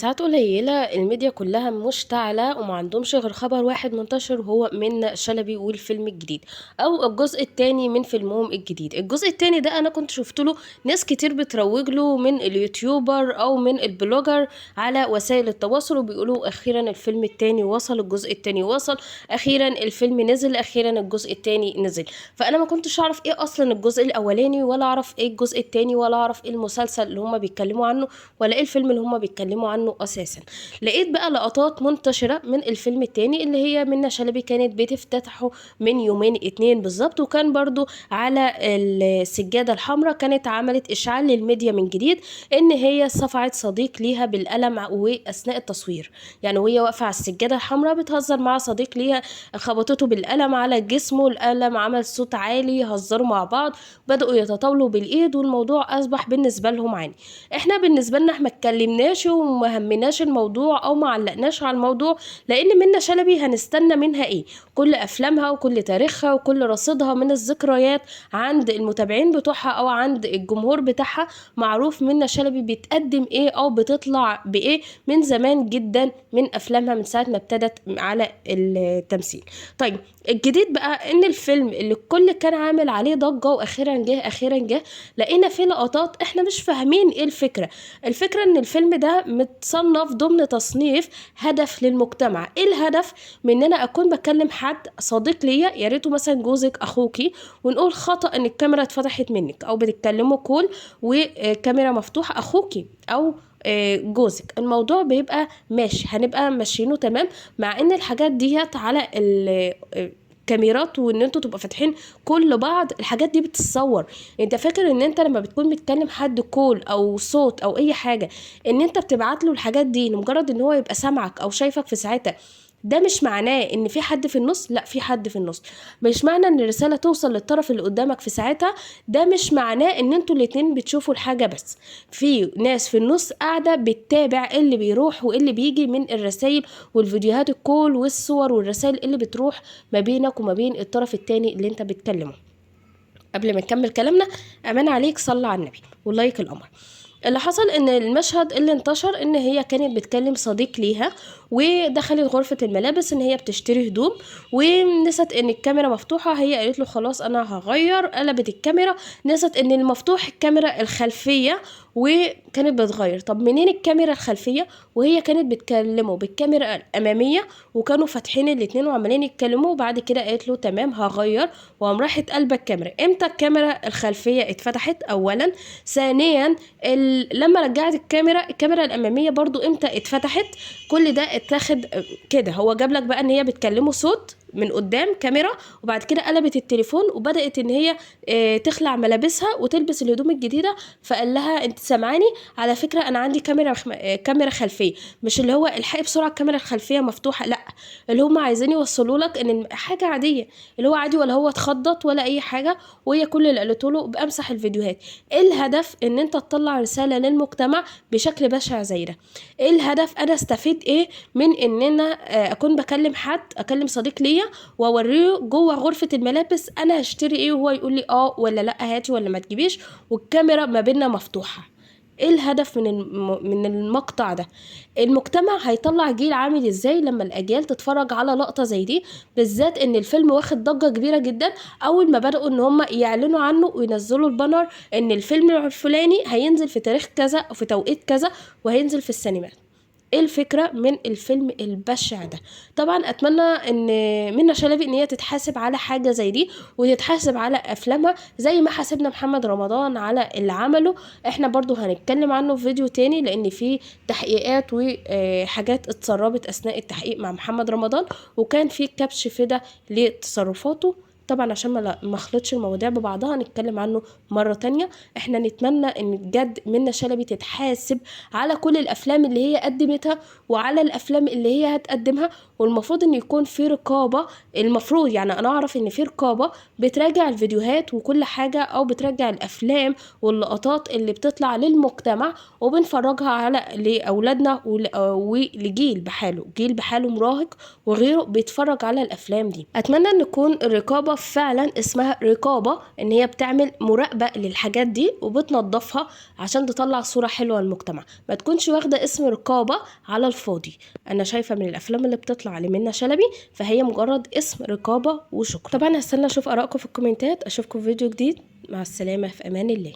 ساعات قليلة الميديا كلها مشتعلة وما عندهمش غير خبر واحد منتشر، وهو منة شلبي والفيلم الجديد او الجزء الثاني من فيلمهم الجديد. الجزء الثاني ده انا كنت شفت له ناس كتير بتروج له من ال YouTuber او من ال blogger على وسائل التواصل، وبيقولوا اخيرا الفيلم الثاني وصل، الجزء الثاني وصل، اخيرا الفيلم نزل، اخيرا الجزء الثاني نزل. فانا ما كنتش اعرف ايه اصلا الجزء الاولاني، ولا اعرف ايه الجزء الثاني، ولا اعرف ايه المسلسل اللي هما بيتكلموا عنه، ولا ايه الفيلم اللي هما بيتكلموا عنه اساسا. لقيت بقى لقطات منتشرة من الفيلم التاني اللي هي منة شلبي كانت بتفتتحه من يومين اتنين بالظبط، وكان برضو على السجادة الحمراء كانت عملت اشعال للميديا من جديد ان هي صفعت صديق ليها بالقلم واثناء التصوير، يعني وهي واقفة على السجادة الحمراء بتهزر مع صديق ليها، خبطته بالقلم على جسمه، القلم عمل صوت عالي، هزروا مع بعض، بدأوا يتطاولوا بالايد، والموضوع اصبح بالنسبة لهم عادي. احنا بالنسبة لنا ما اتكلمناش وما همناش الموضوع او ما علقناش على الموضوع، لان منة شلبي هنستنى منها ايه؟ كل افلامها وكل تاريخها وكل رصيدها من الذكريات عند المتابعين بتوعها او عند الجمهور بتاعها معروف منة شلبي بتقدم ايه او بتطلع بايه من زمان جدا من افلامها من ساعة ما ابتدت على التمثيل. طيب الجديد بقى ان الفيلم اللي الكل كان عامل عليه ضجة واخيرا جه اخيرا جه، لقينا فيه لقطات احنا مش فاهمين ايه الفكرة. الفكرة ان الفيلم ده متصنف ضمن تصنيف هدف للمجتمع. ايه الهدف من ان انا اكون بكلم حد صديق ليا، يا ريته مثلا جوزك اخوكي، ونقول خطأ ان الكاميرا اتفتحت منك، او بتتكلموا call وكاميرا مفتوحة اخوكي او جوزك، الموضوع بيبقى ماشي، هنبقى ماشيينه تمام، مع ان الحاجات ديت على كاميرات وان انتوا تبقوا فاتحين كل بعض، الحاجات دي بتتصور. انت فاكر ان انت لما بتكون بتكلم حد call او صوت او اي حاجة ان انت بتبعت له الحاجات دي لمجرد ان هو يبقى سامعك او شايفك في ساعتها، ده مش معناه ان في حد في النص. لا، في حد في النص. مش معنى ان الرسالة توصل للطرف اللي قدامك في ساعتها، ده مش معناه ان انتوا الاتنين بتشوفوا الحاجة، بس في ناس في النص قاعدة بتتابع اللي بيروح واللي بيجي من الرسائل والفيديوهات ال call والصور والرسائل اللي بتروح ما بينك وما بين الطرف التاني اللي انت بتكلمه. قبل ما نكمل كلامنا، امان عليك صلى على النبي و like القمر. اللي حصل ان المشهد اللي انتشر ان هي كانت بتكلم صديق ليها ودخلت غرفة الملابس ان هي بتشتري هدوم، ونست ان الكاميرا مفتوحة، هي قالت له خلاص انا هغير، قلبت الكاميرا، نست ان المفتوح الكاميرا الخلفية وكانت بتغير. طب منين الكاميرا الخلفية وهي كانت بتكلمه بالكاميرا الامامية، وكانوا فاتحين الاتنين وعمالين يتكلموا، وبعد كده قالت له تمام هغير، وقام راحت قلبة الكاميرا. امتى الكاميرا الخلفية اتفتحت؟ اولا. ثانيا لما رجعت الكاميرا الامامية برضو امتى اتفتحت؟ كل ده اتاخد كده. هو جاب لك بقى ان هي بتكلمه صوت من قدام كاميرا، وبعد كده قلبت التليفون وبدأت ان هي تخلع ملابسها وتلبس الهدوم الجديدة، فقال لها انت سامعاني؟ على فكرة انا عندي كاميرا خلفية. مش اللي هو الحقي بسرعة الكاميرا الخلفية مفتوحة، لا، اللي هم عايزين يوصلوا لك ان حاجة عادية، اللي هو عادي، ولا هو اتخضط ولا اي حاجة، وهي كل اللي قالته له بامسح الفيديوهات. ايه الهدف ان انت تطلع رسالة للمجتمع بشكل بشع زي ده؟ ايه الهدف؟ انا استفيد ايه من ان انا اكون بكلم حد، اكلم صديق ليا واوريه جوه غرفة الملابس انا هشتري ايه، وهو يقول لي ولا لا، هاتي ولا ما تجيبيش، والكاميرا ما بيننا مفتوحة. ايه الهدف من المقطع ده؟ المجتمع هيطلع جيل عامل ازاي لما الاجيال تتفرج على لقطة زي دي؟ بالذات ان الفيلم واخد ضجة كبيرة جدا، اول ما بدأوا ان هم يعلنوا عنه وينزلوا البانر ان الفيلم الفلاني هينزل في تاريخ كذا او في توقيت كذا وهينزل في السينمات. ايه الفكرة من الفيلم البشع ده؟ طبعا اتمنى ان منة شلبي ان هي تتحاسب على حاجة زي دي، وتتحاسب على افلامها زي ما حاسبنا محمد رمضان على اللي عمله. احنا برضو هنتكلم عنه في فيديو تاني، لان في تحقيقات وحاجات اتسربت اثناء التحقيق مع محمد رمضان، وكان في كبش فدا لتصرفاته. طبعا عشان ما اخلطش المواضيع ببعضها نتكلم عنه مرة تانية. احنا نتمنى ان بجد منة شلبي تتحاسب على كل الافلام اللي هي قدمتها وعلى الافلام اللي هي هتقدمها، والمفروض ان يكون في رقابة. المفروض انا اعرف ان في رقابة بتراجع الفيديوهات وكل حاجة، او بتراجع الافلام واللقطات اللي بتطلع للمجتمع وبنفرجها على لاولادنا ولجيل بحاله، جيل بحاله مراهق وغيره بيتفرج على الافلام دي. اتمنى ان تكون الرقابة الرقابة فعلا اسمها رقابه، ان هي بتعمل مراقبة للحاجات دي وبتنظفها عشان تطلع صوره حلوة للمجتمع، ما تكونش واخده اسم رقابه على الفاضي. انا شايفه من الافلام اللي بتطلع لمنى شلبي فهي مجرد اسم رقابه وشكرا. طبعا هستنى اشوف ارائكم في الكومنتات، اشوفكم في فيديو جديد. مع السلامة، في امان الله.